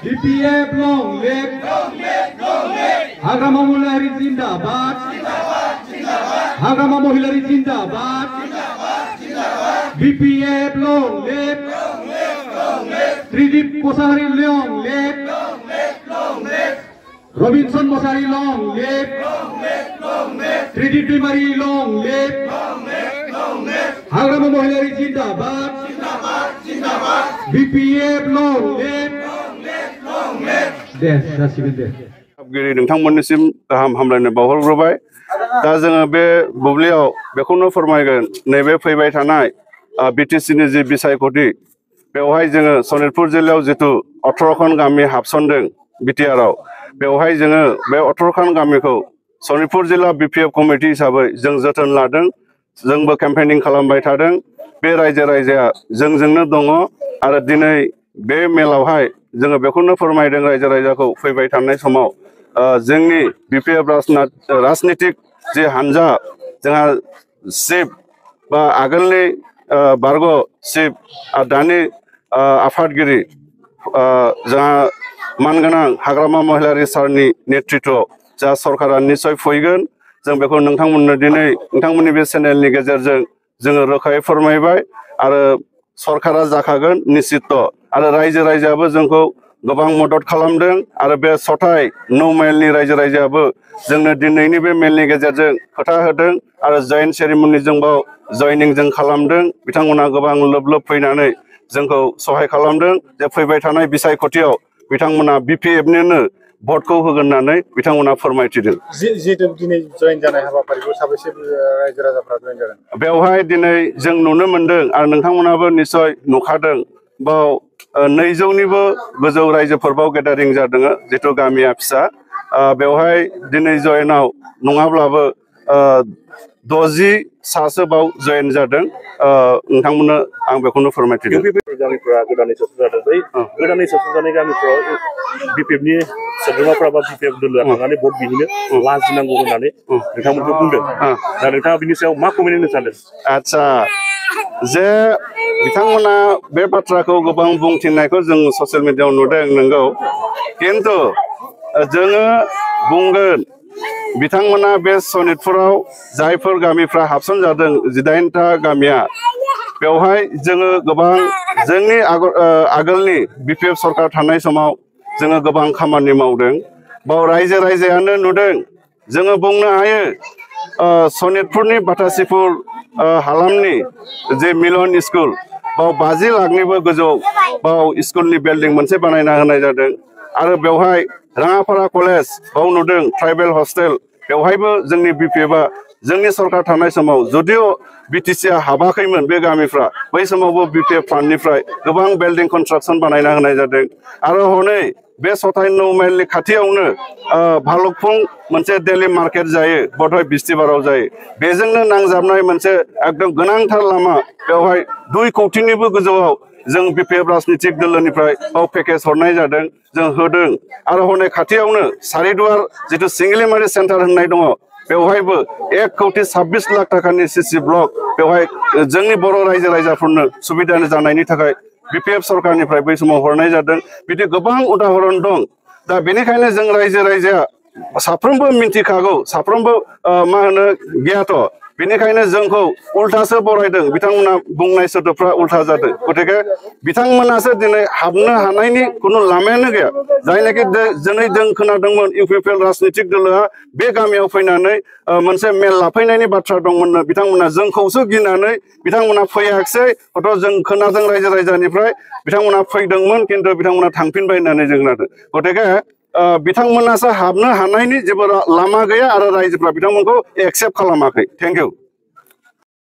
BPF long live Agama Mulari Zindabad Agama Mohilari Zindabad BPF long live Tridip Kosari long live Robinson Mosari long live Tridip Dimari long live Agama Mohilari Zindabad BPF long live Des जासिगोन दे गिरि नोंथांमोननिसिम गाहाम हामलायनाय बावहरग्रोबाय दा जोङो बे बुब्लियाव बेखौनो फोरमायगोन नैबे फैबाय थानाय बिटिसिनि जि बिसायख'थि बेवहाय जोङो सनितपुर जिल्लायाव जितु 18खान गामि हाबसनदों बिटिआरआव बेवहाय जोङो बे 18खान गामिखौ सनितपुर जिल्ला बिपिएफ कमिटि हिसाबै जों जोथोन लादों जोंबो केम्पेनिं खालामबाय थादों बे रायजोआ जोंजोंनो दङ आरो दिनै बे मेलावहाय जोङो बेखौनो फोरमायदों रायजोखौ फैबाय थानाय समाव जोंनि बिपिएफ राजनितिक जि हानजा जोंहा चिफ बा आगोलनि बारग' चिफ दानि आफादगिरि जोंहा मानगोनां हाग्रामा महिलारि सारनि नेतृत्वआव जा सरकारा निश्चय फैगोन जों बेखौ नोंथांमोननो दिनै नोंथांमोननि बे चेनेलनि गेजेरजों जोङो रोखायै फोरमायबाय आरो सरकारा जाखागोन निश्चित आरो रायजोआबो जोंखौ गोबां मदद खालामदों आरो बे सथाय नो मेलनि रायजोआबो जोंनो दिनैनि बे मेलनि गेजेरजों खोथा होदों आरो जयेन्ट सेरेमनि जोंबो जयनिं जों खालामदों बिथांमोना गोबां लोब फैनानै जोंखौ सहाय खालामदों जे फैबाय थानाय बिसायख'थियाव बिथांमोना बिपिएफनिनो भटखौ होगोन होननानै बिथांमोना फोरमायथिदों जिहेतु दिनै जयेन जानाय हाबाफारिखौ साबैसे रायजो राजाफ्रा जयेन जादों बेवहाय दिनै जों नुनो मोनदों आरो नोंथांमोनाबो निश्चय नुखादों बाव 200निबो गोजौ रायजोफोर बाव गेदारिं जादों जितु गामिया फिसा बेवहाय दिनै जयेनाव नङाब्लाबो 60 सासो बाव जयेन जादों नोंथांमोननो आं बेखौनो फोरमायथिदों गामिफोरा गोदानै सोसनजादों बै गोदानै सोसनजानाय गामिफोराव बिपिएफनि सोद्रोमाफ्रा बा बिपिएफ दोलोआ थांनानै भट बिहैनो लाजिनांगौ होननानै नोंथांमोनखौ बुंदों दा नोंथाङा बिनि सायाव मा कमेन्ट होनो सानदों आच्छा जे बिथांमोना बे बाथ्राखौ गोबां बुंथिनायखौ जों ससियेल मिडियायाव नुदों नंगौ किन्तु जोङो बुंगोन बिथांमोना बे सनितपुराव जायफोर गामिफ्रा हाबसन जादों 18टा गामिया बेवहाय जोङो गोबां जोंनि आगोलनि बिपिएफ सरकार थानाय समाव जोङो गोबां खामानि मावदों बाव रायजोआनो नुदों जोङो बुंनो हायो सनितपुरनि बाटासिपुर हालामनि जे मिलन स्कुल बाव 50 लाखनिबो गोजौ बाव स्कुलनि बिल्डिं मोनसे बानायना होनाय जादों आरो बेवहाय राङापारा कलेज बाव नुदों ट्राइबेल हस्टेल बेवहायबो जोंनि बिपिएफआ जोंनि सरकार थानाय समाव जुदिअ बिटिसिआ हाबाखैमोन बे गामिफ्रा बै समावबो बिपिएफ फान्डनिफ्राय गोबां बिल्डिं कनस्ट्राक्सन बानायना होनाय जादों आरो हनै बे सथाय नो माइलनि खाथियावनो भालुकफुं मोनसे डेली मार्केट जायो बधय बिस्तिबाराव जायो बेजोंनो नांजाबनाय मोनसे एकदम गोनांथार लामा बेवहाय 2 कौटिनिबो गोजौआव जों बिपिएफ राजनितिक दोलोनिफ्राय बाव पेकेज हरनाय जादों जों होदों आरो हनै खाथियावनो सारिदुवार जितु सिंगिलिमारि सेन्टार होननाय दङ बेवहायबो 1,26 लाख टाकानि सिसि ब्लक बेवहाय जोंनि बर' रायजोफोरनो सुबिदा जानायनि थाखाय बिपिएफ सरकारनिफ्राय बै समाव हरनाय जादों बिदि गोबां उदाहरन दं दा बेनिखायनो जों रायजोआ साफ्रोमबो मिन्थिखागौ साफ्रोमबो मा होनो गियाथ बेनिखायनो जोंखौ उल्थासो बरायदों बिथांमोना बुंनाय सोदोबफ्रा उल्था जादों गतिके बिथांमोनासो दिनै हाबनो हानायनि कुनु लामायानो गैया जायनाखि दिनै जों खोनादोंमोन इउपिपिएल राजनितिक दोलोआ बे गामियाव फैनानै मोनसे मेल लाफैनायनि बाथ्रा दंमोननो बिथांमोना जोंखौसो गिनानै बिथांमोना फैयाखिसै हयथ' जों खोनादों रायजोनिफ्राय बिथांमोना फैदोंमोन किन्तु बिथांमोना थांफिनबाय होननानै जों खोनादों गतिके बिथांमोनासो हाबनो हानायनि जेबो लामा गैया आरो रायजोफ्रा बिथांमोनखौ एक्सेप्ट खालामाखै थेंक इउ